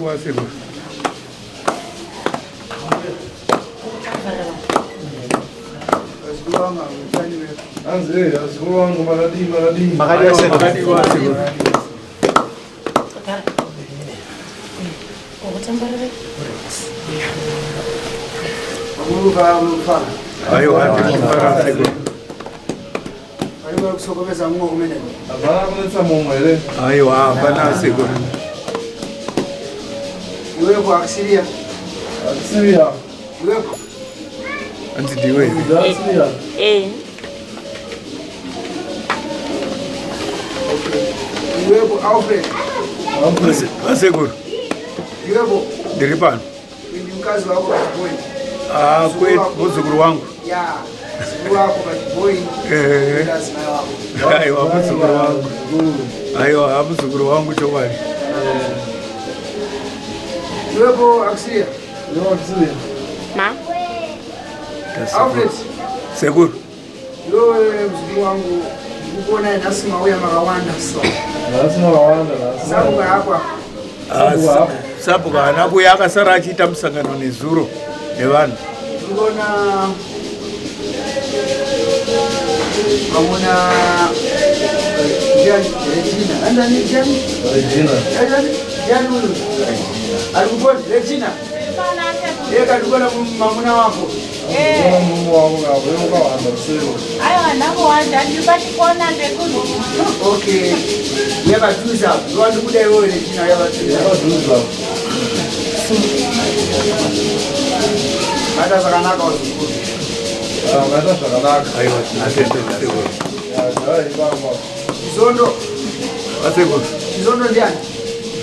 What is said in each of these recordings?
Hongu asekuru. Hanzi azukuru vangu makadii makadii. Makadii asekuru. Makadii asekuru. Aiwa ndikufara asekuru. Hapana kunetsa mumwe here? Aiwa hapana asekuru. Iwepo akusiria. Akusiria. Iwepo. Hanzi ndiwe. Akusiria. Eh. Okay. Iwepo Alfred. Alfred. Asekuru. Iwepo. Ndiri pano. Ndi mkazi wako pachiboi. Ah, kwe muzukuru wangu. Ya. Mzukuru wako pachiboi. Eh. Ndazimai wako. Aiwa muzukuru wangu. Aiwa muzukuru wangu chokwadi. Iwepo akusiria. Iwepo akusiria. Ma. Alfred. Sekuru. Iwewe mzukuru wangu ndikukuona nhasi mauya makawanda so. Nhasi makawanda nhasi. Sabuka hapa. Ah, Sabuka haana kuuya akasara achiita musangano nezuro nevanhu. Ndikuona vamuna ndiani Regina. Andani ndiani? Regina. Andani ndiani uyu? Ari kupona Regina. Yeka ndikuona mamuna wako. Ndikuona murume wako kako iwe wakawanda kuseri. Aiwa ndakuwanda ndiri pachikona ndekuru. Okay. Yabatuza. Ndikuda iwewe Regina yabatuza. Yabatuza. Maita zvakanaka wazukuru. Ah, maita zvakanaka. Aiwa tinotenda sekuru. Ya, garai ipapo. Chizondo. Asekuru. Chizondo ndiani?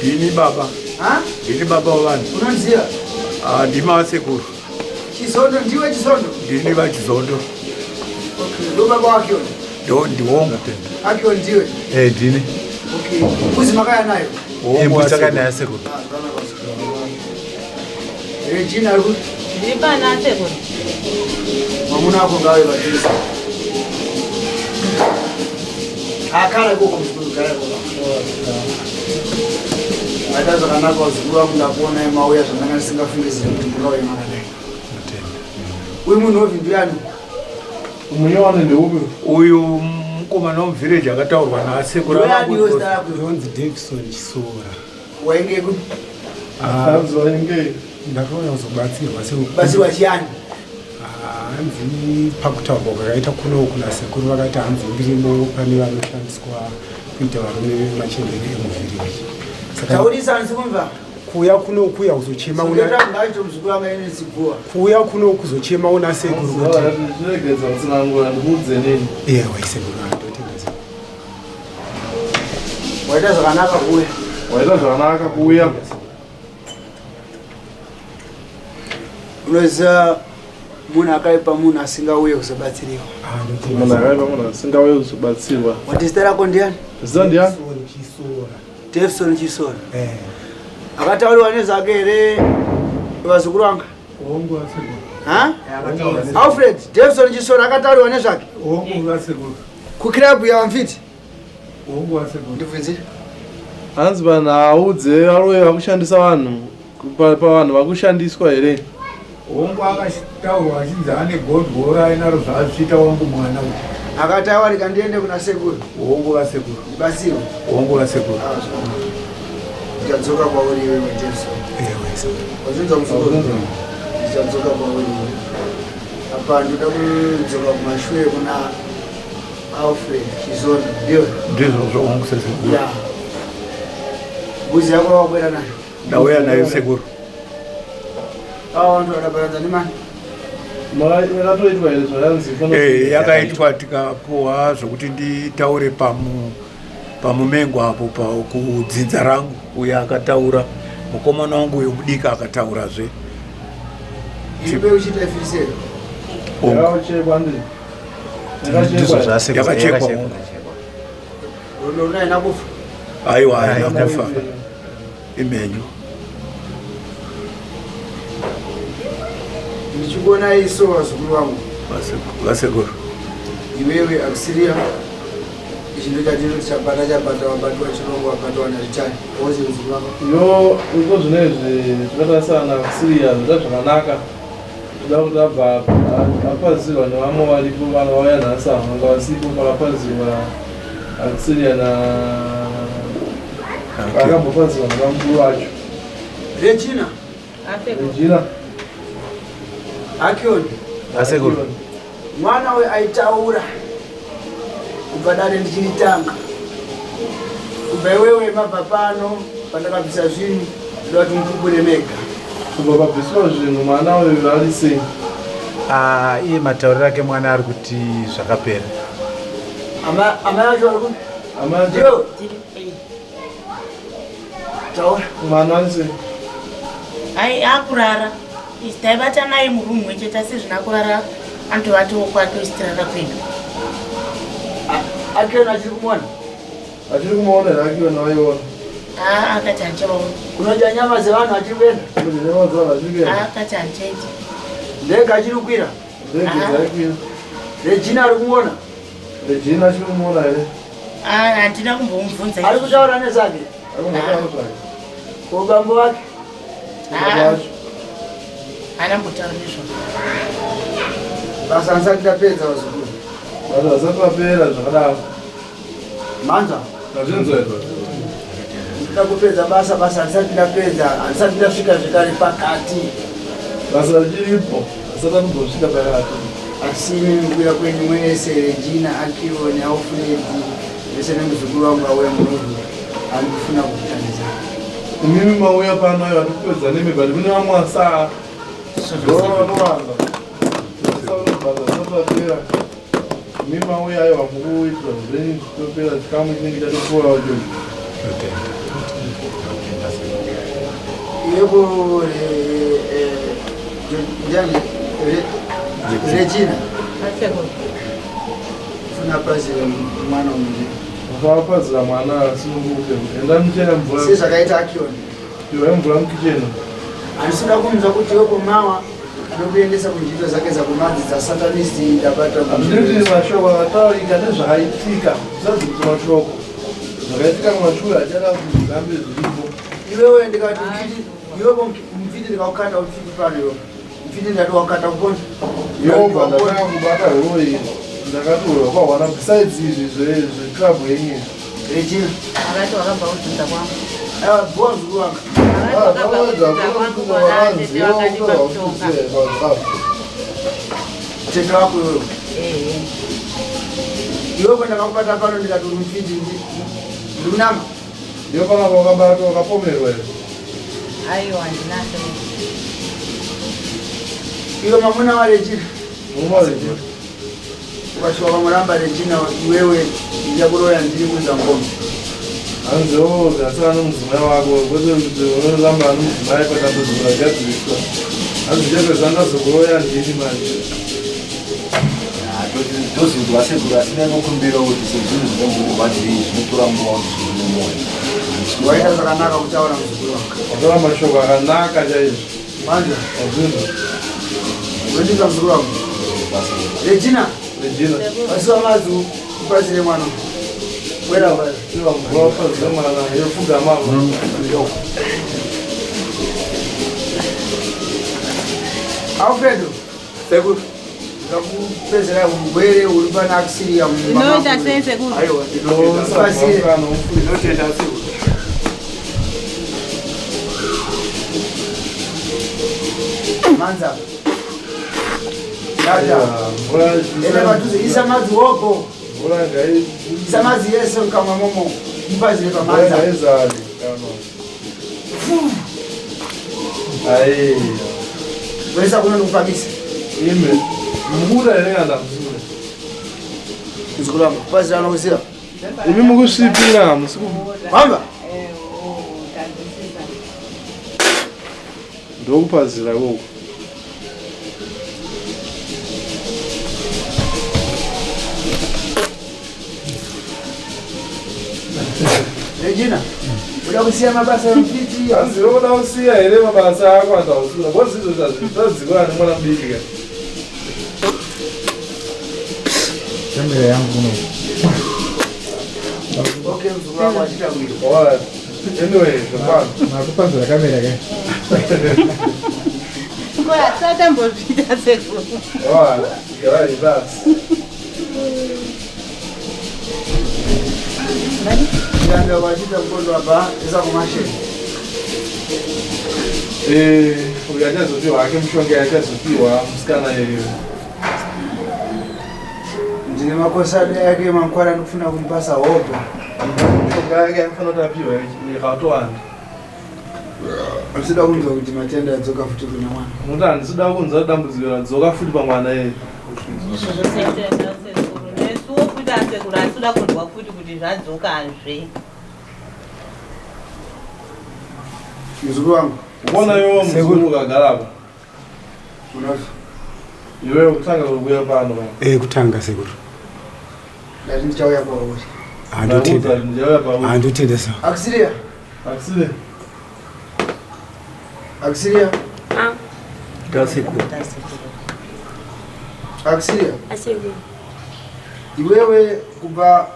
Ndini baba. Ha? Ndini baba wavanhu. Unondiziva? Ah, ndima asekuru. Chizondo ndiwe Chizondo? Ndini vaChizondo. Okay. Ndo baba wake uyu? Ndo ndiwonga. Akion ndiwe? Eh, ndini. Okay. Mbuzi makaya nayo? Eh, mbuzi takanayo sekuru. Ah, zvakanaka wazukuru. Regina ari ku Ndiri pana sekuru. mwamuna wako ngawe padhuze. Akara ikoko muzukuru gara ikoko. Maita zvakanaka wazukuru vangu ndakuonai mauya zvandanga ndisingafungidziri kuti mungauye makadai. Uyu munhu wovhi ndiani? Munyowani ndeupi? Uyu mukomana womuvhireji akataurwa naasekuru Ndoyani iwe zita rako? Ndonzi Davison Chisora. Wainge ku Hanzi wainge. Ndakauya kuzobatsirwa batsirwa chiyani? Hanzi pakutaurwa kwakaita kuno kuna sekuru vakati hanzi ndirimo pane vanoshandiswa kuita varume vemachembere emuvhireji. Saka Taurisa hanzi kumva. kuuya kuno kuya kuzochema una Soketa ngacho muzukuru anga ine ziguwa. kuuya kuno kuzochema una sekuru kuti Chiregedza kutsanangura ndikuudze nini. ewa isekuru ndotenda sekuru. Waita zvakanaka kuuya. Waita zvakanaka kuuya. Unoziva munhu akaipa munhu asingauye kuzobatsiriwa. Ah, ndotenda Munhu sekuru. akaipa munhu asingauye kuzobatsirwa. Wati zita rako ndiani? Zita ndiani? Davison Chisora. Davison Chisora. Eh. Akatauriwa nezvake here vazukuru vanga? Hongu asekuru. Ha? Alfred Davison Chisora akatauriwa nezvake Hongu asekuru. kukirabhu yavamfiti. Hongu asekuru. Ndibvunzire. Hanzi panhau dzevaroyi vakushandisa vanhu pavanhu vakushandiswa here? Hongu akataurwa achinzi ane godhora ainaro zvaazviita wangu mwana uyu. Akati awarika ndiende kuna sekuru. Hongu asekuru. Ndibatsirwe. Hongu asekuru. Ah, zvakanaka. Ndichadzoka kwauri iwewe Davison. Ewa isekuru. Wazvinzwa muzukuru? Ndichadzoka kwauri iwewe. Apa ndoda kudzoka kumashure kuna Alfred Chizondo. Ndiwe? Ndizvozvo hongu sekuru. Ya. Mbuzi yako wabwera nayo. Ndauya nayo sekuru. Ava vantu vadabaradza nemani. Yakatoitwa here zvayanzi? Eh, yakaitwa tikapuwa zvokuti nditaure pamumengo apo pa kudzinza rangu uyo akataura mukomana wangu uyo mudiki akataurazve. Iripe uchiita ifirisero. Hongu. Yakachekwa ndi. Ndizvo zvasekuru. Yakachekwa, hongu. Unoona haina kufa. Aiwa haina kufa imenyu. Ndichikuona iso vazukuru vangu. Vasekuru. Iwewe akusiria. Ichi ndo chatino chabata chabata wabatwa chirongo wabatwa nazvichani wose muzukuru wako. Yo iko zvino izvi zvakatarisana naSiriya zvita zvakanaka toda kuti abva apazirwa nevamwe varipo vana vauya nhasi ava vanga vasipo pakapazirwa aSiriya na akambopazirwa nevamukuru vacho Regina Regina Akion Asekuru. Mwana uyu aitaura kubva dare ndichiritanga kubva iwewe mabva pano pandakabvisa zvinhu ndoda kuti mupupure mega. Kubva pabviswa zvinhu mwana uyu ari sei? Ah, iye matauriro ake mwana ari kuti zvakapera. Amai vacho vari kuti amai vacho taura mwana ari sei? Ai akurara. Isu taibata naye muroom mwe chete asi zvina kurara anotovatawo kwake isu tirara kwedu. Akiona achiri kumuona? Achiri kumuona here Akiona waiona? Haa akati handichavaona. Kunodya nyama dzevanhu achiri kuenda? Kunodya nyama dzevanhu achiri kuenda? Haa akati handichaiti. Ndege achiri kukwira? Ndege dzaikwira. Regina ari kumuona? Regina achiri kumuona here? Ah, handina kumbomubvunza. Ari kutaura nezvake? Ari kumbotaura nezvake. Ko bambo vake? Haana kumbotaura nezvazvo. Basa handisati ndapedza vazukuru. Basa hasati rapera zvakadaro. Manzwa? Ndazvinzwa izvo. Ndinoda kupedza basa, basa handisati ndapedza, handisati ndasvika zvekare pakati. Basa richiripo, hasati atombosvika pakati. Asi imimi kuuya kwenyu mwese, Regina, Akiwo neAlfred, vese nemuzukuru wangu auya munovu, andifuna kukutandidza. Imimi mauya pano ayo atikupedza nemi but kune vamwe asaa ndovanovanza basa imi mauya ayo vamukuitira zvenyu topera chikamu chinenge chatopfuura wacho. Yebo, ndiani? Regina. Funa pazira mwana uyu. Ukavapazira mwana asununguke. Enda muchera mvura. Sezvakaita Akion. Iwe mvura mukicheni. Handisida kunzwa kuti iwe kumawa anokuendesa kunzvimbo dzake dzakumanzi dzasatanist ndabata. Handiti mashoko akataurika nezvakaitika. Usazi kuti mashoko zvakaitika kumashure achada kuti zvirambe zviripo. Iwewe ndikati mfiti, iwe mfiti ndikakukanda mfiti pano iwe. Mfiti ndati wakata kupona. Yobva ndatanga kubata huroyi ndakatorwa kwahwana besides izvi zveclub yenyu izvi. Regina. Akati wakabva kudzinza kwangu. Aiwa bhuwa mzukuru wangu. Akati wakabva kudzinza kwangu kwana tete vakandipa mushonga. Tete wako iwewe. Ehe. Iwe ko ndakakubata pano ndikati uri mfiti ndikunama. Ndiyo panapa wakabatwa wakapomerwa here? Aiwa handina sekuru. Iwe mamuna waRegina. Murume waRegina. Ukasvika ukamuramba Regina iwewe ndichakuroya ndiri kuza ngoma. Hanzi oh gasana nomudzimai wako kwete kuti unoramba nomudzimai padambudziko ragadziriswa. Hanzi ndichapedza ndazokuroya ndini manje. Tozinzwa sekuru asi ndaingokumbira kuti sezvinhu zvinomborwadzei zvinotora nguva kuti zvibude mwoyo. Waita zvakanaka kutaura muzukuru wangu. Wataura mashoko akanaka chaizvo. Manje. Wazvinzwa. Unondinzwa muzukuru wangu. Regina. Regina. Wasiwa mazu upazire mwana. Wera wera. Mvura upazire mwana yofuga mama. Alfredo. Sekuru. Ndakupedzera urwere uri pana Auxilia mumba. Ndinoita sei sekuru? Aiwa ndinotenda. Ndinotenda sekuru. Manza. Dada. Enda padhuze isa madzi woko. Isa madzi yese mukamwa momo. Mupazire pamanza. Ai. Wesa kuno ndikupamisa. Ime. Mukura here kana muzukuru? Muzukuru wangu, kupazira anokuziva. Imi mukusvipira musi ku. Hamba. Ndokupazira ikoko. Regina, uda kusiya mabasa emufiti? Hanzi unoda kusiya here mabasa ako andausura? Because izvo zvazvitadzikwa nemwana mudiki ka. Kamera yangu kuno. Okay, mzukuru wangu achiita mwiri. Alright. Anyway, zvakwana. Makupanzura kamera ke. Ko hatisatambozviita sekuru. Alright. Garai basi. Ndanda vachiita mukondo apa isa kumasheni. Eh, uyu achazopiwa hake mushonga yachazopiwa musikana iyoyo. Ndine makosana yake mangwana ndikufuna kumupasa hopo. Mishonga yake anofanira kuti apiwa yakatowanda. Handisida kunzwa kuti matenda adzoka futi kuna mwana. Nokuti handisida kunzwa dambudziko radzoka futi pamwana iyeye. Izvozvo sekuru sekuru. Nesuwo futi asekuru hatisuda kunzwa futi kuti zvadzokazve. Muzukuru wangu. Kuona iwewe muzukuru ukagara apa. Unofi. Iwewe kutanga kuuya pano. baba. Eh kutanga sekuru. Ndati ndichauya kwauri. Handotenda. Ndakuudza kuti ndichauya pauri. Handotenda sa. Auxilia. Auxilia. Auxilia. Ndasekuru. Auxilia. Asekuru. Iwewe kubva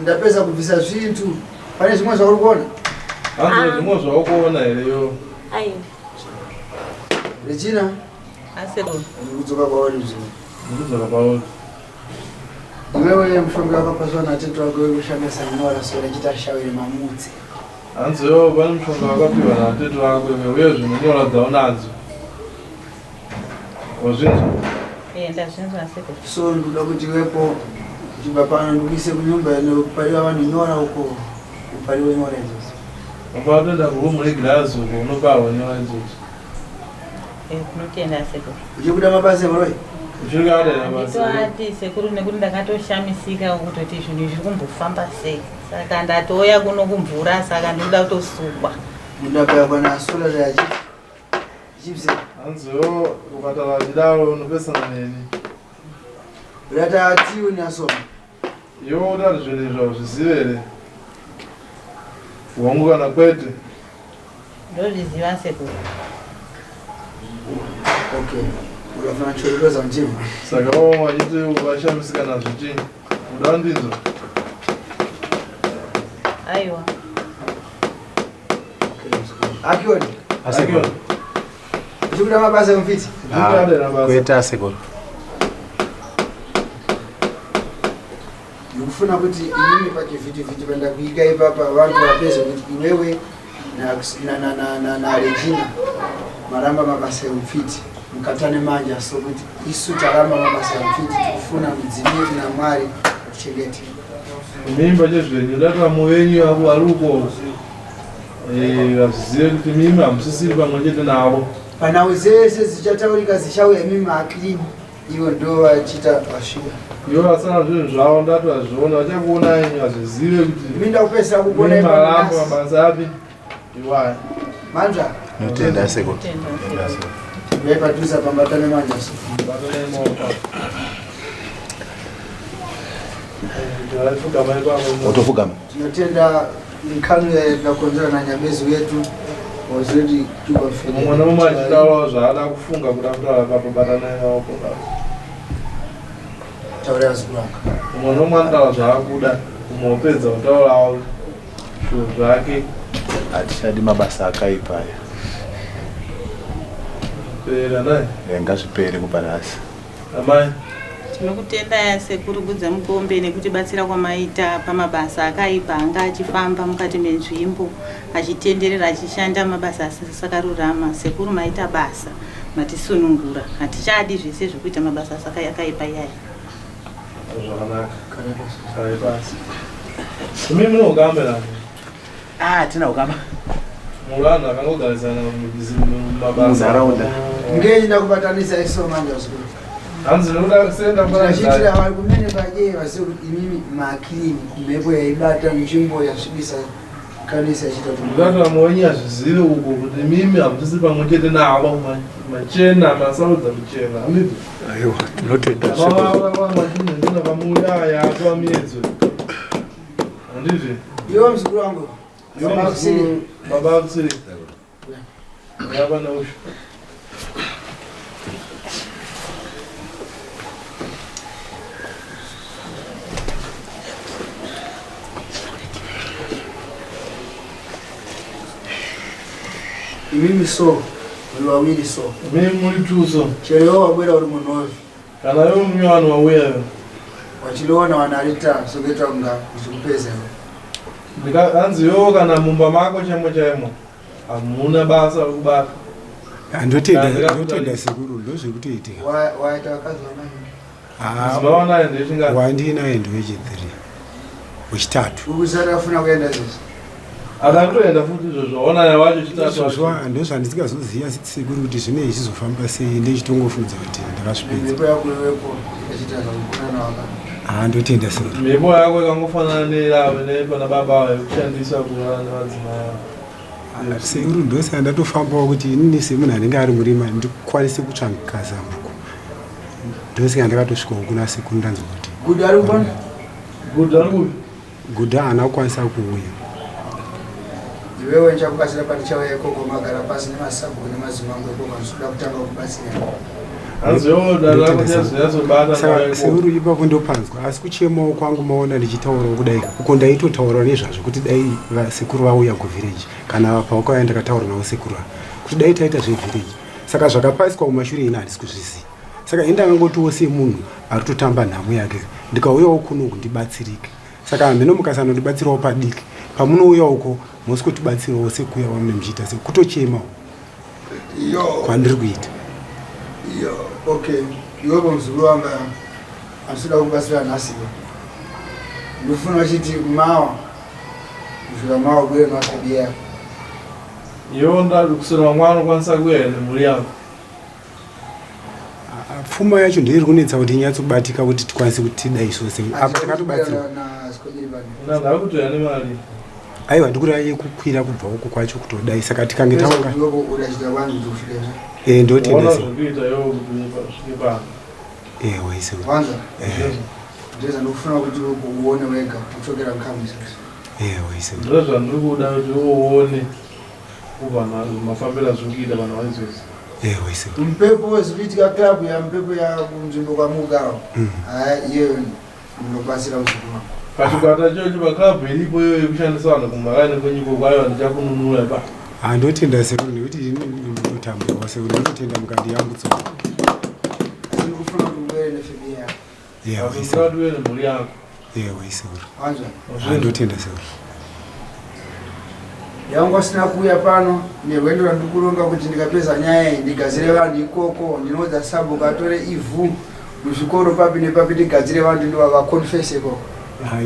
ndapedza kubvisa zvintu pane zvimwe zvauri kuona? Hanzi zvimwe zvaukuona here iwewe? Aiwa. Regina. Asekuru. Ndikudzoka kwauri mzukuru. Ndikudzoka kwauri. Iwewe mushonga wakapaswa natete wako wekushandisa nyora sora chita shawire mamutse. Hanzi iwewe pane mushonga wakapiwa natete wako iwe uye zvinhu nyora dzaunadzo. Wazvinzwa? Eh, ndazvinzwa sekuru. So ndikuda kuti iwepo uchibva pano ndikuise kunyumba inopariwa vanhu nyora uko upariwe nyora idzodzo. Wamba watoenda kurumu regirazi uko unoparwa nyora idzodzo. Eh, tinotenda sekuru. Uchikuda mabasa emuroyi? Uchiri kuada mabasa. Handitoati sekuru nekuti ndakatoshamisika kutoti zvinhu izvi zviri kumbofamba sei. Saka ndatouya kuno kumvura saka ndinoda kutosukwa. Mundabaya kwana sola yachi. Chipsi. Hanzi iwewe ukataura chidaro unopesana neni. Urata atiwe nasoma. Iwe utati zvinhu izvi hauzvizive here? Wangu kana kwete. Ndozviziva sekuru. Okay. Urafana chororoza mtima. Saka wao wachiti washamisika nazvo chii? Uda kundinzwa? Aiwa. Akioni. Asekuru. Uchikuda mabasa emufiti? Ah, Kwete asekuru. Ndikufuna kuti inini pachivhitivhiti pandakuika ipapa vantu vapeze kuti iwewe naRegina maramba mabasa eupfiti mukatane manje asi kuti isu taramba mabasa eupfiti tikufuna mudzimu yedu naMwari atichengete. Mimba chezvenyu ndati muvenyu avo vari uko eh, vazvizive kuti mimi hamusisiri pamwe chete navo. Panhau dzese dzichataurika dzichauya imimi maakilini ivo ndo vachiita vasvika. Ivo vasana zvinhu zvavo ndati vazviona vachakuonai vazvizive kuti Imi ndakupedzisira kukuonai mimi maramba pano nhasi. mabasa api iwaya. Manzva. Notenda sekuru. Uyai padhuze pambatane manje asi. Batanai maoko. Garai ipapo. Utofugama. Tinotenda mikano yatakonzera nanyabezi wetu wazoti Mumwe nomumwe achitaurawo zvaada kufunga kuda kutaura papo batanai maoko baba. Taura vazukuru vangu. Mumwe nomumwe anotaura zvaakuda mumwe wopedza kutaurawo zvinhu zvake. Hatichadi mabasa akaipa aya. Pera naye. Eh, Ngazvipere kubva nhasi. Amai. Tinokutendai sekuru Gudza Mukombe nekutibatsira kwamaita pamabasa akaipa anga achifamba mukati menzvimbo achitenderera achishanda mabasa asakarurama. Sekuru maita basa, matisunungura. Hatichadi zvese zvekuita mabasa akaipa iyaya. Zvakanaka. Garai pasi. Imi mune ukama nani? Ah, tina ukama. Muri vanhu vakangogarisana mumabasa. Munharaunda. Ngenyi ndakubatanisa iso manje vazukuru. Hanzi ndinoda kusenda Ndachitira vari kumene paje vazive kuti imimi maakilini kumhepo yaibata nzvimbo yasvibisa kanisa ichiita kuti Ndati vamwe wenyu hazvizive uko kuti mimi hamusisi pamwe chete navo machena masarudza kuchena handiti? Aiwa, tinotenda sekuru. Vamachinhendina vamuya atova miedzo handiti? Iwe muzukuru wangu. Iwe muzukuru, baba akusiri. Yava neusho. Imimi so muri vawiri so. Imimi muri two so. Chero iwe wabwera uri munhovi. Kana iwe munyowani wauya iwe. Wachiliona wanarita sokuita kunga ndichikupeza iwe. Hanzi iwewo kana mumba mako chaimo chaimo hamuna basa rekubata. Ndotenda ndotenda sekuru ndozvekutoitika. Waita vakadzi vangani? Ah, wandinaye ndewechi 3 wechitatu. Usati afuna kuenda izvozvo. Akatoenda futi izvozvo waona wacho chitatu. Izvozvo ndozvandisikazoziva sekuru kuti zvinei zvichizofamba sei ndechitongofunza kuti ndakazvipedza. Mhepo yako iwepo yachiita zvakukura nawaka. Ah, ndotenda sekuru. Mhepo yako ikangofanana neyavo nepana baba avo yekushandisa kurara nevadzimai avo. Ah, sekuru ndosaka ndatofambawo kuti inini semunhu anenge ari murima ndikwanise kutsvaga zambuko. Ndosaka ndakatosvikawo kuna sekuru ndanzwa kuti. Gudo ari kupona? Gudo ari kupi? Gudo haana kukwanisa kuuya. Iwewe ndichakubatsira pandichauya ikoko magara pasi nemasabhuku nemadzimambo ikoko handisi kutanga kubatsira. Sekuru ipapo ndopanzwa asi kuchemawo kwangu maona ndichitaurawo kudai uko ndaitotaurawo nezvazvo kuti dai sekuru vauya kuvhireji kana pavakauya ndakataura navo sekuru ava kuti dai taita zvevhireji saka zvakapaiswa kumashure ini handisi kuzviziva saka ini ndakangotiwo semunhu ari kutotamba nhamo yake ndikauyawo kuno uku ndibatsirike saka hamheno mukasanondibatsirawo padiki pamunouya uko mosi kutibatsirawo sekuya kwamune muchiita sekutochemawo kwandiri kuita iyo okay iwepo muzukuru wanga andisida kubatsira nhasi iwe ndofuna uchiti mawa kusvika mawa ubuye nemasabi yako iwe ndati kusera mangwana unokwanisa kuuya nemhuri yako pfuma yacho ndiyo iri kunetsa kuti inyatsobatika kuti tikwanise kuti tidai zvose apa takatobatsirwa ndakutoya nemari aiwa ndikureva yekukwira kubva uku kwacho kutodai saka tikange taonga eh, ndotenda ndozvandiri kuda kuti uone kubva mafambiro azviri kuita vanhu vaizvozvi Mpepo wezvikuitika club ya mpepo ya kunzvimbo kwamugara mm. haya iyeyo ndinobatsira usiku wangu pachikwata chocho paclub iripo iyoyo yekushandisa vanhu kumhaka nekwenyiko kwayo ndichakununura pa handotenda sekuru nekuti ndinotambura sekuru ndinotenda mukandiyambutsa ndikufuna kuti ubwere nefemia yako yeah, nemhuri yako Ewe sekuru. Ndotenda sekuru. Yangu asina kuuya pano nerwendo rwandiri kuronga kuti ndikapedza nyaya iyi ndigadzire vanhu ikoko ndinoudza sabhuku atore ivhu muzvikoro papi nepapi ndigadzire vanhu ndivavakonfese ikoko.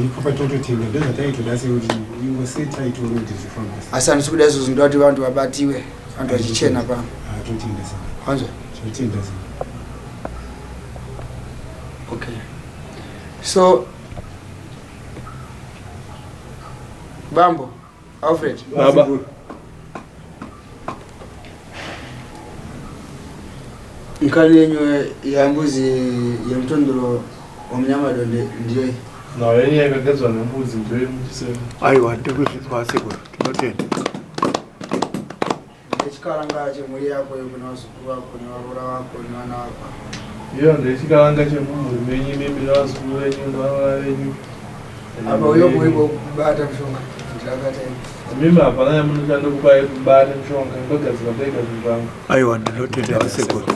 Ipo patototenda ndozvataitoda sekuti ingoseta itoona kuti zvifamba. Asi handisi kuda izvozvo ndoda kuti vanhu vabatiwe vanhu vachichena pano. Totenda sekuru. Wanzwa? Totenda sekuru. Okay. So Bambo Alfred Baba Nkhani yenyu yambuzi yemutondoro wamunyamadonde ndiyo Nhau yenyu yakagadzwa nembudzi ndiyo yemuchiseko. Aiwa ndiri kuzvinzwa sekuru tinotenda. Nechikaranga chemhuri yako iyo kune vazukuru vako nevaroora vako nevana vako. Iyo ndechikaranga chemumhuri menyu imimi nevazukuru venyu nevaroora venyu. Apa uyo kuiko kubata mushonga ndakata ini. Imimi hapana yamunoshanda kupai kubata mushonga ndogadzira ndega zvinhu zvangu. Aiwa ndinotenda sekuru.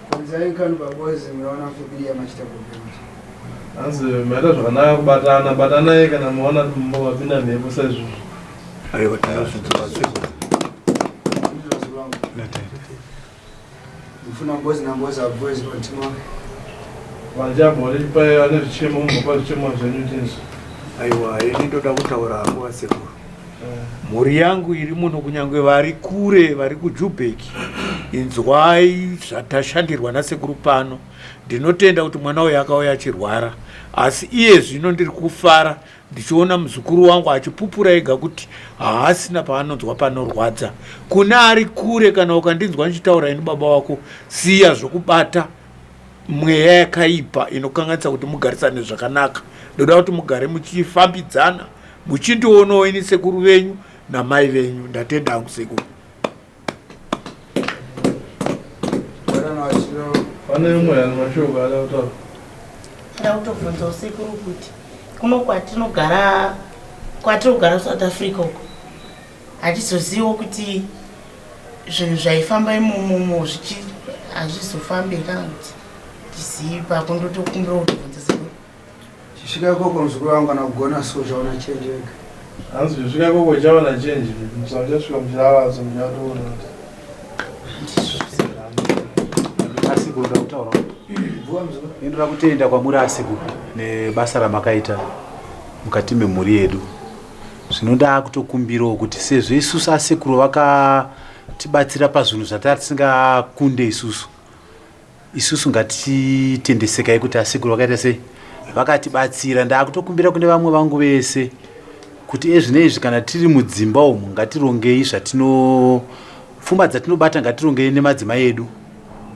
Kunzai kanu pabozi munaona mfubiri yamachita kupemuti. Hanzi maita zvakanaka kubatana batanai kana maona mapinda mhepo saizvozvo. Aiwa tinozvinzwa sekuru. Ndifuna ngozi nangozi abhozi pamutima wake. Vanjabho ripai vane zvichemo munopa zvichemo zvenyu tinzwe. Aiwa ini ndoda kutaura hangu vasekuru. Mhuri yangu iri muno kunyange vari kure vari kuJubek inzwai zvatashandirwa nasekuru pano. Ndinotenda kuti mwana uyu akauya achirwara asi iye zvino ndiri kufara ndichiona muzukuru wangu achipupura ega kuti haasina paanonzwa panorwadza. Kune ari kure kana ukandinzwa ndichitaura ini baba wako siya zvokubata mweya yakaipa inokanganisa kuti mugarisane zvakanaka. Ndoda kuti mugare muchifambidzana muchindionawo ini sekuru venyu namai venyu. Ndatenda hangu sekuru. Pane umwe ane mashoko ada kutaura. Nda kutobvunzawo sekuru kuti kuno kwatinogara kwatinogara South Africa uko. Hatizoziviwo kuti zvinhu zvaifamba imomomo zvichi hazvizofambi kana kuti tizivi ipapo ndotokumbira kutobvunza sekuru. Chisvika ikoko muzukuru wangu kana kugona so chaona change wega. Hanzi chisvika ikoko chaona change muchasvika muchiravadzo muchatoona. Asekuru ndoda kutaura. Ndoda kutenda kwamuri asekuru nebasa ramakaita mukati memhuri yedu. Zvino ndakutokumbirawo kuti sezvo isusu asekuru vakatibatsira pazvinhu zvataa tisingakunde isusu isusu ngatitendesekai kuti asekuru vakaita sei vakatibatsira ndakutokumbira kune vamwe vangu vese kuti ezvino izvi kana tiri mudzimba umu ngatirongei zvatino pfuma dzatinobata ngatirongei nemadzimai edu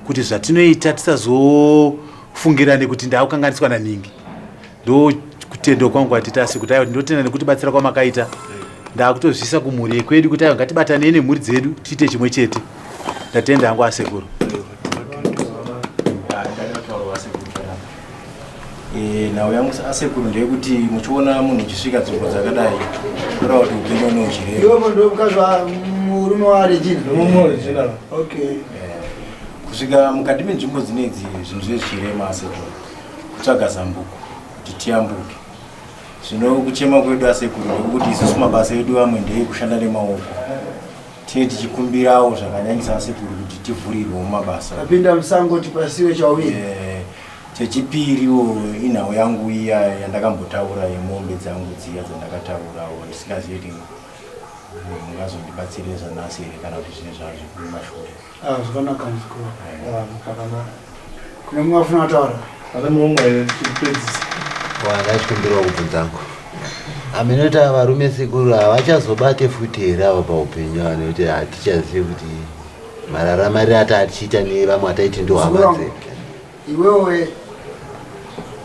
kuti zvatinoita tisazofungirane kuti ndakukanganiswa naningi ndokutendwa kwangu kwatita asi kuti aiwa ndinotenda nekutibatsira kwamakaita ndakutozviisa kumhuri yekwedu kuti aiwa ngatibatanei nemhuri dzedu tiite chimwe chete ndatenda hangu asekuru Eh, nhau yangu asekuru ndeyekuti muchiona munhu uchisvika nzvimbo dzakadai kureva kuti upenyu une uchirema Iwe ndo mukadzi wa murume wa Regina. Murume wa Regina. Okay. Eh, kusvika mukati menzvimbo dzinedzi zvinhu zvezvichirema asekuru kutsvaga zambuko kuti tiyambuke zvino kuchema kwedu asekuru ndekuti isusu mabasa edu amwe ndeekushanda nemaoko tinge tichikumbirawo zvakanyanyisa asekuru kuti tivhurirwewo mabasa Tapinda musango tipasiwe chauviri. Eh, chechipiriwo inhau yangu iya yandakambotaura yemombe dzangu dziya dzandakataurawo ndisingazivi kuti mungazondibatsire zvanhasi here kana kuti zvine zvazvo kumashure Ah, zvakanaka muzukuru. Ah, zvakanaka. Kune mumwe afuna kutaura? Ane mumwe here tipedzise. Wanga chikumbirawo kubvunza hangu. Aminota varume sekuru havachazobate futi here ava paupenyu ava nekuti hatichazivi kuti mararamarire ati atichiita nevamwe ataiti ndo hama dzedu. Iwewe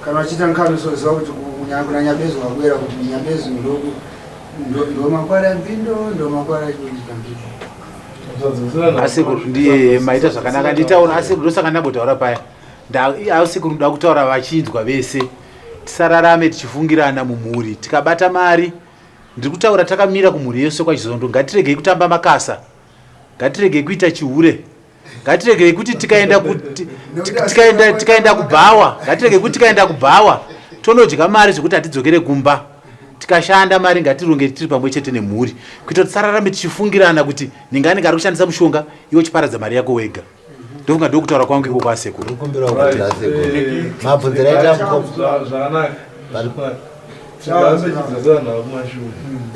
kana uchiita nkamiso ziva kuti kuna Nyabezu wakuera kuti Nyabezu ndo makwara mbindo ndo makwara chimbito. Asekuru ndiye maita zvakanaka nditaura asekuru ndosaka ndambotaura paya asekuru ndoda kutaura vachinzwa vese tisararame tichifungirana mumhuri tikabata mari ndiri kutaura takamira kumhuri yese kwachizondo ngatiregei kutamba makasa ngatiregei kuita chihure ngatiregei kuti tikaenda tikaenda tikaenda kubhawa ngatiregei kuti tikaenda kubhawa tonodya mari zvekuti hatidzokere kumba tikashanda mari ngatironge tiri pamwe chete nemhuri kuita kuti tisararame tichifungirana kuti ninga anenge ari kushandisa mushonga iwe uchiparadza mari yako wega ndofunga ndokutaura kwangu iko kwasekuru mabvunzira aita zvakanaka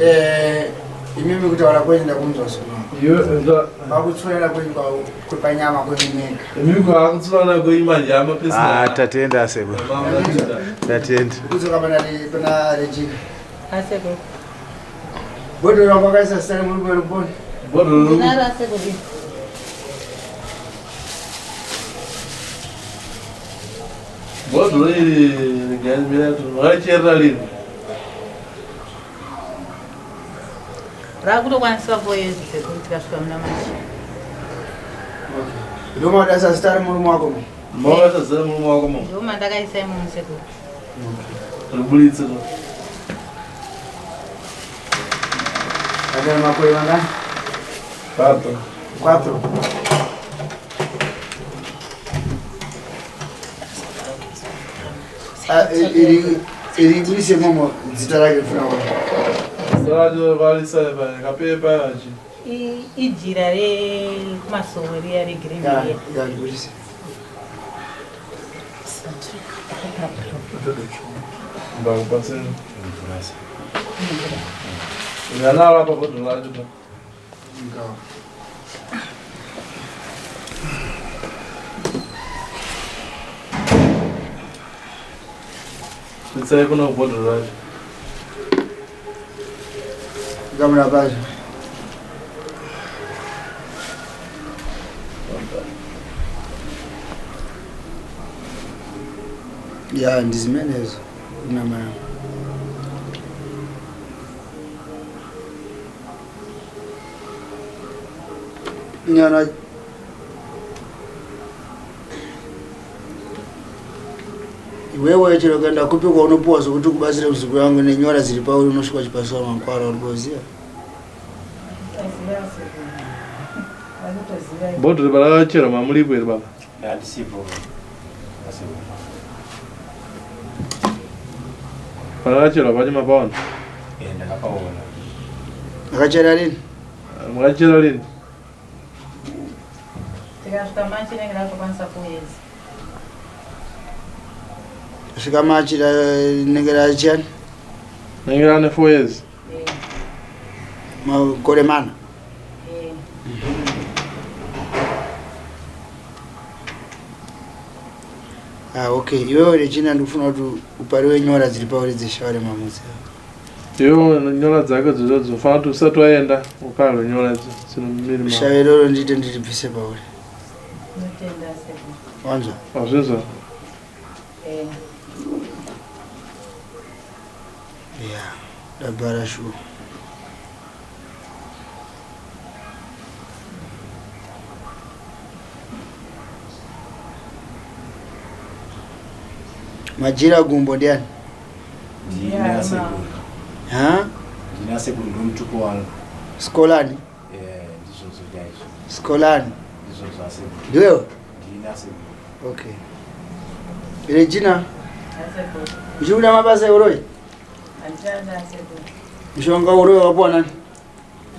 eh, imimi kutaura kwenyu ndakunzwa smakutswera kwenyu kwepanyama kwenyu mega imimi kwakutsurana kwenyu manje ah, tatenda asekuru tatenda kudzoka pana regina asekuru bhodhoro rangu akaisa zita remurume weruponi bhodhoro asekuru Bhodhoro iri regai makaricherera rini? Rakutokwanisa 4 years sekuru tikasvika muna March. Ndomadaisa zita remurume wako mo? Mawakaisa zita remurume wako mo? Ndomandakaisa imomo sekuru. Riburitse no. Ane makore mangani? Quatro. Quatro. Ah, iri iri kuise momo zita rake funa kuona. Zita racho varisa kapepa yachi. Ijira rekumasowe riya regreen riya. Ya, ya, Ndakupaseni. Yanaro apa bhodhoro racho pa. Svitsai kuno bhodhoro racho. Kamera pacho. Ya ndizimenezo kunama yangu. Nyana iwewe chero kuenda kupi kwaunopuwa zvekuti ukubatsire muzukuru wangu nenyora dziri pauri unosvika uchipasiwa makwara uri kuziva Bhodhoro parakachera mamuripo here baba? Handisipo. Parakachera pacho mapaona? Eh, ndakapaona. Akachera rini? Makachera rini? Tikasvika machi rinenge rakutokwanisa kuedza. Svika machi rinenge rachiyani? Rinenge rane 4 years. Makore mana. Ah, okay. Iwewe Regina ndikufuna kuti upariwe nyora dziri pauri dzeshawa remamudzi. Iwewe nyora dzako dzodzo dzofanira kuti usati waenda uparwe nyora idzo dzinomiri mako. Shave iroro ndiite ndiribvise pauri. Ndinotenda sekuru. Wanzwa? Wazvinzwa? Eh. Yeah, ndabhara shuwa. Majira gumbo ndiani? Ndini asekuru. Ha? Ndini asekuru ndomutupo wangu. Skolani? Eh, ndizvozvo chaizvo. Skolani? Ndizvozvo asekuru. Ndiwewe? Ndini asekuru. Okay. Regina, Asekuru. uchiri kuda mabasa euroi? Handichada asekuru. Mushonga uroi wapuwa nani?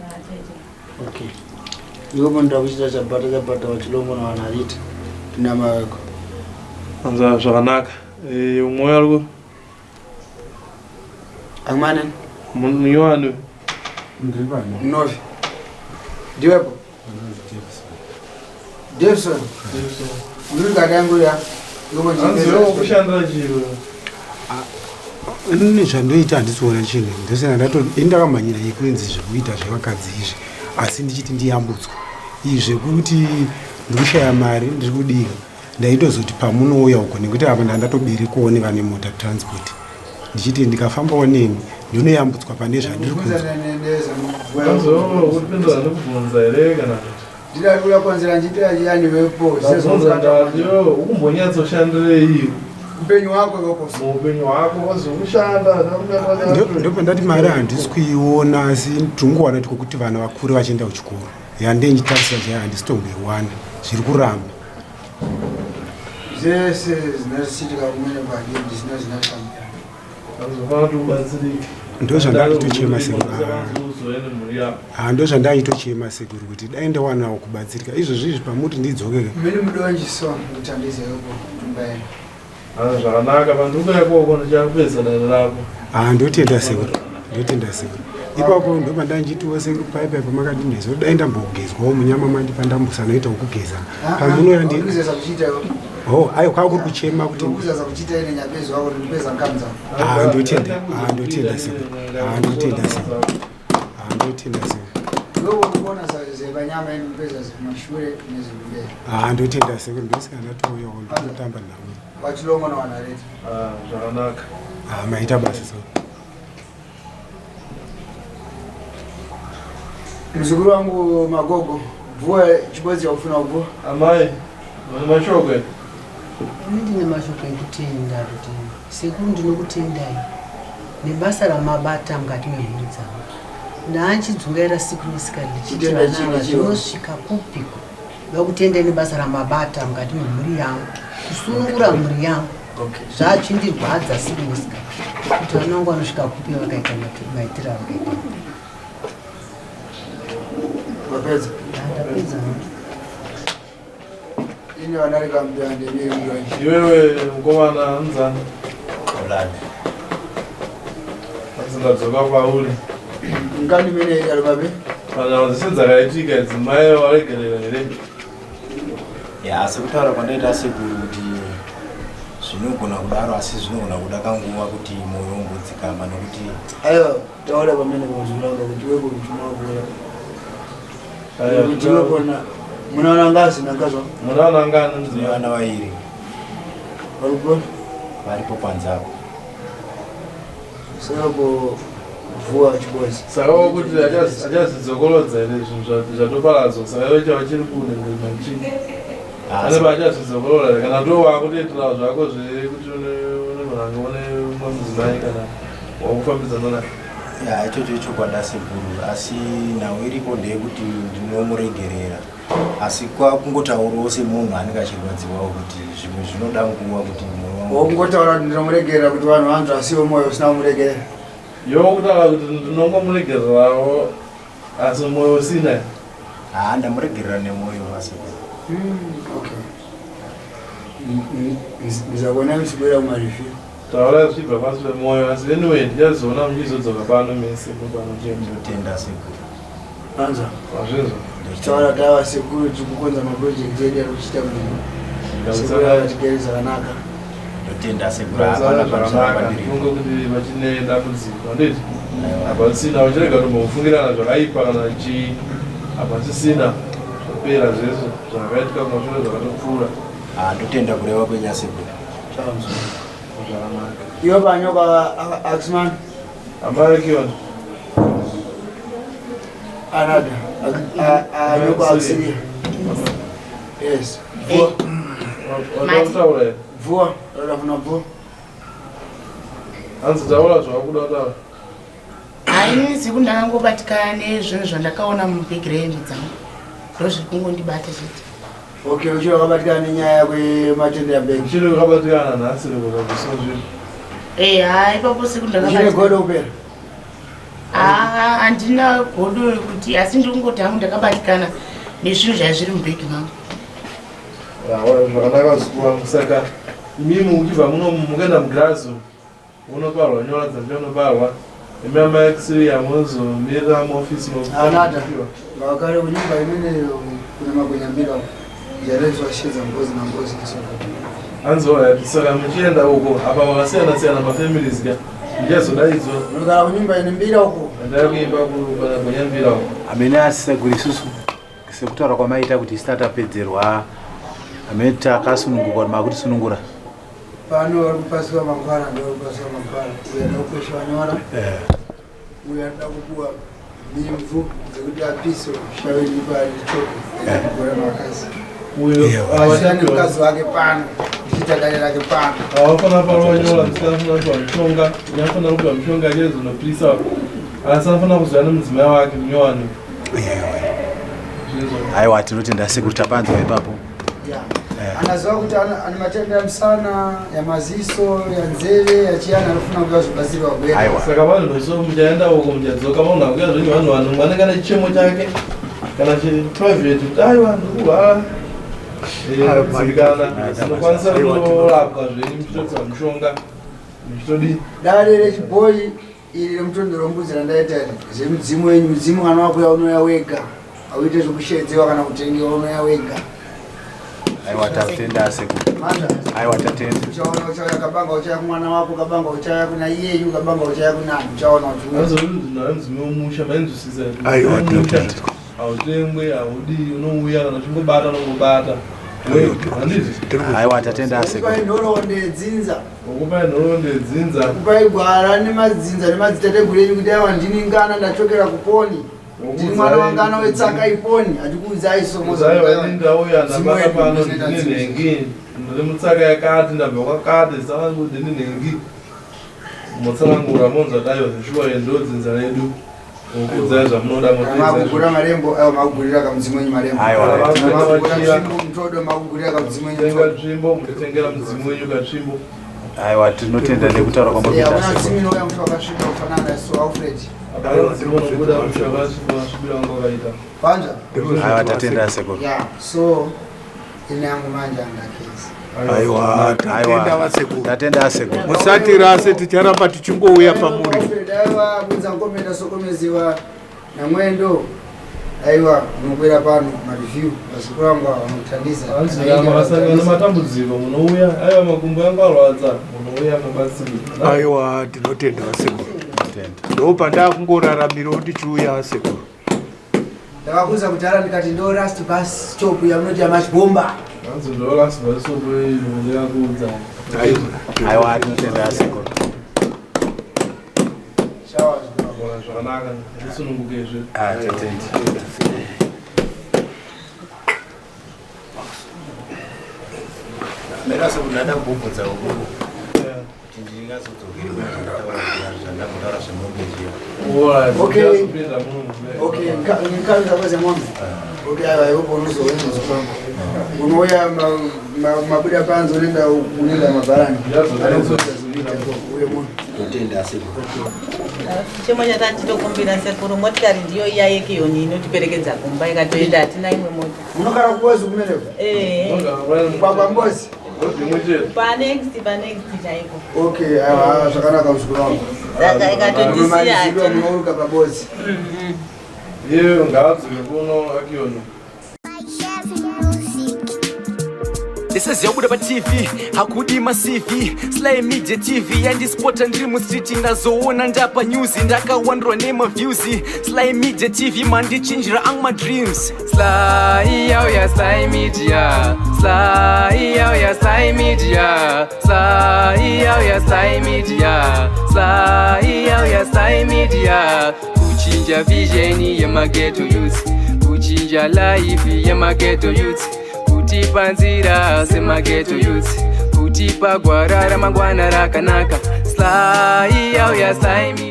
Natete. Okay. Iwepo ndakuchita chabata chabata wachilongo na wanarita. Tuna maweko. Anza zvakanaka. Eh, umwe ari ku Angimane? Munyowani. Ndiri pano. Novi. Ndiwepo? Davison. Ndiri kadangu ya. Iwepo Anzi iwewe kushandira chiro. Ini zvandoita handisi kuona chinhu ndosina ndato ini ndakamhanyira yekunzi zvekuita zvevakadzi izvi asi ndichiti ndiyambutswa izvi zvekuti ndikushaya mari ndiri kudii ndaitozoti pamunouya uko nekuti apa ndandatoberekwawo nevane mota transport ndichiti ndikafambawo nemi ndinoyambutswa pane zvandiri kunzwa Anzi iwewe ukupindura ndikubvunza here kana kuti? Ndirakuya kwanzira nchitira chiyani wepo. Ndabvunza ndati iwewe ukumbonyatsoshandirei Upenyu hwako iwepo. muupenyu hwako wazokushanda Ndopandati mari handisi kuiona asi ndingowana tikokuti vana vakure vachienda kuchikoro yandinditarisa chaiyo handisi tomboiwana zviri kuramba Zvese zvinositika kumene kwake ndizino zvinofambira. Anzofanira kuti ubatsirike. Ndozvandakitochema sekuru. Uzoende mhuri yako. Ha ndozvandaitochema sekuru kuti dai ndawanawo kubatsirika izvozvi izvi pamuti ndidzokeke Mene mudonji so ndikutambisa iwepo tumba yenu. Anzi zvakanaka panduka ikoko ndichapedza dare rako. Ha ndotenda sekuru ndotenda sekuru ipapo ndopandanjitiwo sekuru paipai pamakadinhezo dai ndambogezwawo munyama mandipa ndambosanoitawo kugeza pamunouya ndi Ndikuzeza kuchiita iwepo. ho aiwa kwava kuri kuchema kuti Ndikuzeza kuchiita ine nyapezi wako ndipeza nkamza. Ha ndotenda ha ndotenda sekuru ha ndotenda sekuru ha ndotenda sekuru Iwepo ukuona zepanyama ine ndipeza zvemashure nezvekumberi. ha ndotenda sekuru ndosika ndatouyawo ndotamba nawo Wachilongo na wanareta. Ah, zvakanaka. ha maita basa sekuru Mzukuru wangu Magogo, bvuwa chibodzi chakufuna kubvuwa. Amai, mune mashoko here? Ini ndine mashoko ekutenda kuti sekuru ndinokutendai nebasa ramabata mukati memhuri dzangu. Ndaanchidzungaira siku nesikati ndichiti Chitenda vana chini ava chiwo? zvinosvika kupiko. Ndakutendai nebasa ramabata mukati memhuri yangu, kusunungura mhuri yangu. Okay. Zvachindirwadza siku nesikati kuti vana vangu vanosvika kupi vakaita maitiro avakaita. Wapedza. Ndapedza. Ine wanareka mudande nemudonji. Iwewe mukomana anzani? Olani. Anzi ndadzoka pauri. Ngani mene idaro babe? Panyama dzese dzakaitika idzi mai waregerera here? Ya, asi kutaura kwandaita sekuru kuti zvinogona kudaro asi zvinogona kuda kanguva kuti moyo umbodzikama nokuti Aiwa, taura pamene pamuzukuru wangu kuti wepo mchuma wako. Aiwa, Kuti wepo na munaona ngazi na ngazi. Munaona ngani tine mudzimai? vana vairi Varipo. varipo panze apo. Saka ko bvuwa chibodzi. Saka wakuti achazvidzokorodza here zvinhu zvatoparadzwa saka iwe chava chiri kunenge machii ane paachazvidzokorora here kana ndo wakutoitira zvako zvekuti une mhange une mumwe mudzimai kana wakufambidzana naye. Ya, ichocho ichokwadi asekuru, asi nhau iripo ndeyekuti ndinomuregerera, asi kwakungotaurawo semunhu anenge achirwadziwawo kuti zvimwe zvinoda nguva kuti moyo wangu. Wokungotaura kuti ndinomuregerera kuti vanhu vanzwa asiwo moyo usina kumuregerera. Yo kutaura kuti ndinongomuregererawo asi moyo usina. Haa, ndamuregerera nemwoyo asekuru. Okay. Ndizakuona muchibwera kumarifi. Taura zvichibva pasi pemwoyo, asi anyway ndichazoona muchizodzoka pano mese panochema. Ndinotenda sekuru. Anza. Wazvinzwa? Tichitaura tava sekuru tiri kukonza maproject edu ari kuchiita munhu. Sekuru akatigere zvakanaka. Ndotenda sekuru, hapana Zvakanaka, pamusana pandiri. ndifunge kuti vachine dambudziko handiti hapasina, uchirega kutombofungirana zvakaipa kana chii, hapasisina, zvapera zvese zvakaitika kumashure zvakatopfuura. Ah, ndotenda kureva kwenyu asekuru. Zvakanaka. Iwe panyoka Axman. Amai Kion. Anada. Anyoka Axilia. Yes. Bvua. Wataura here? Bvua. Ndafuna bvua. Hanzi taura zvawakuda kutaura. Haini siku ndakangobatikana nezvinhu zvandakaona mubhegi rehembe dzangu, ndozviri kungondibata chete. Okay, uchiri wakabatikana nenyaya yako yematenda yabhegi. Uchiri wakabatikana nhasi rekuza zvinhu. Eh, ha, ipapo siku Uchine ndakabatikana. godo kupera. Haa, handina godo rekuti, asi ndiri kungoti hangu ndakabatikana nezvinhu zvaiva zviri mubhegi mangu. Yawa, zvakanaka zukuru wangu. Saka imimi muchibva muno mukaenda mugirazi unoparwa nyora dzandinoparwa, imi amai Xiriya munozomirira muofisi. Anada. Ngavakare kunyumba imeneyo kuna magwenyambira. Yarezwa shedza ngozi nangozi kisoka. Hanzi alright, saka muchienda uko apa vakasiyana siyana mafamilies ka muchazodaidzwa. Unogara kunyumba ine mbira uko. Endai kuimba kugwenyambira uko. Amene asekuru isusu sekutaura kwamaita kuti isu tatapedzerwa, amene takasununguka kuti makutisunungura. Pano vari kupasiwa mangwara, ndo vari kupasiwa mangwara. Uyo anoda kukwesha nyora, uyo anoda kupuwa mimvu dzekuti apise shaveni parichoko kugora makazi. Uyo Asi ane mukadzi wake pano, ndichiita dare rake pano. Avafana parova nyora, musina fana kupiwa mishonga, unofanira kupiwa mishonga chezvinopisa, asi anofanira kuziva nemudzimai wake munyowani. Aiwa, tinotenda sekuru, tapanzwa ipapo. Yeah. Anaziva kuti ane matenda yamusana, yamaziso, yanzeve, yachiyana, anofuna kuva zvibatsirwa gwera. Saka vanhu veso muchaenda uko muchadzoka vanhu vakuya zvenyu, vanhu vanhu vanenge ane chichemo chake kana chiprivate kuti aiwa ndikurwara, kuzivikana munokwanisa kutorapwa zvenyu muchitopiwa mishonga muchitodii. Dare rechibhoyi iri remutondero wembudzi randaita iri, zvemudzimu wenyu, mudzimu kana wakuya unouya wega, hauite zvekushedzewa kana kutengewa, unouya wega. Aiwa, tatenda sekuru. Manja. Aiwa, tatenda. Uchaona uchauya kabanga, uchauya kumwana wako kabanga, uchauya kuna iyeyu kabanga, uchauya kunani, uchaona uchiuya. Anzonzi mudzimu wemusha mainzwisisa. Aiwa, tinotenda. Hautengwe, haudii, unouya kana uchingobata unongobata. Handiti? Aiwa, tatenda sekuru. Kupai nhoroondo yedzinza, Ukupai nhoroondo yedzinza. kupai gwara nemadzinza nemadzitateguru enyu kuti aiwa ndini ngana ndachokera kuponi, ndini mwana wangana wetsaka iponi, hatikuudzai somo. Aiwa, ini ndauya ndabata pano, ndine nhengi, ndiri mutsaka yakati, ndabva kwakati, zita rangu ndini nhengi. Motsanangura monzwa daiwa zveshuwa ndo dzinza redu. Okuudzai zvamunoda. Makugura marembo, aiwa makugurira kamudzimu wenyu marembo. Aiwa. Makugura tsvimbo mutodo, makugurira kamudzimu wenyu Tenga mutodo. tsvimbo, mutitengera mudzimu wenyu katsvimbo. Aiwa, tinotenda nekutaura Yeah, kwamuri kuna kuita mudzimu sekuru. inouya muti wakasviba kufanana naso Alfred. Hapana mudzimu unobuda musha wakasvibira wanga wakaita. Panja? Aiwa, tatenda sekuru. Yeah, so ine yangu manje angakezi. Aiwa, tatenda vasekuru. Tatenda sekuru. Musatirase, ticharamba tichingouya pamuri. Alfred, aiwa kunza nkomenda sokomeziwa namwendo. Aiwa unokwira pano mareview vazukuru vangu ava vanokutandisa. Hanzi makasangana nematambudziko munouya, aiwa makumbo yangu arwadza, munouya mubatsirwe. Aiwa, tinotenda vasekuru. Ndo pandakungораramirawo ndichiuya vasekuru. Ndakakuza kudhara ndikati ndo last bus stop yamunoti yamachibomba. Hanzi ndo last bus stop ino ndikakuudza. Aiwa, tinotenda sekuru. Shawa. Zvakanaka, ndisunungukezve. Ah, tatenda. Mera sekuru, ndada kubvunza ukuru kuti ndingazodzokeri zvandambotaura zvemombe zviya. Okay. Okay, nkazi dzako dzemombe. Okay, aiwa iwepo unozouya muzukuru. Unouya mabuda panze unoenda unoenda mabharani. Uye munhu. Totenda asekuru. Chimwe chatachitokumbira sekuru, motikari ndiyo iya yekiyoni inotiperekedza kumba, ikatoenda hatina imwe mota. Munogara kubozi kumeneko? Eh. Kwakwa Mbozi? Panext, panext chaipo. Okay, aiwa zvakanaka muzukuru wangu. Saka ikatotisiya Munomalizirwa hatina. munouruka pabozi. Iye ngaadzoke kuno akiyoni. Ndiseziyabuda paTV, hakudi maCV. Sly Media TV yandispota ndiri mustreet, ndazoona ndapa news, ndakawandurwa nemaviews. Sly Media TV mandichinjira ang madreams. Sly yauya Sly Media, Sly yauya Sly Media, Sly yauya Sly Media, Sly yauya Sly Media. Kuchinja vision yemaghetto youth, kuchinja life yemaghetto youth, kutipa nzira semaghetto youth, kutipa gwara ramangwana rakanaka. Sly yauya Sly Media.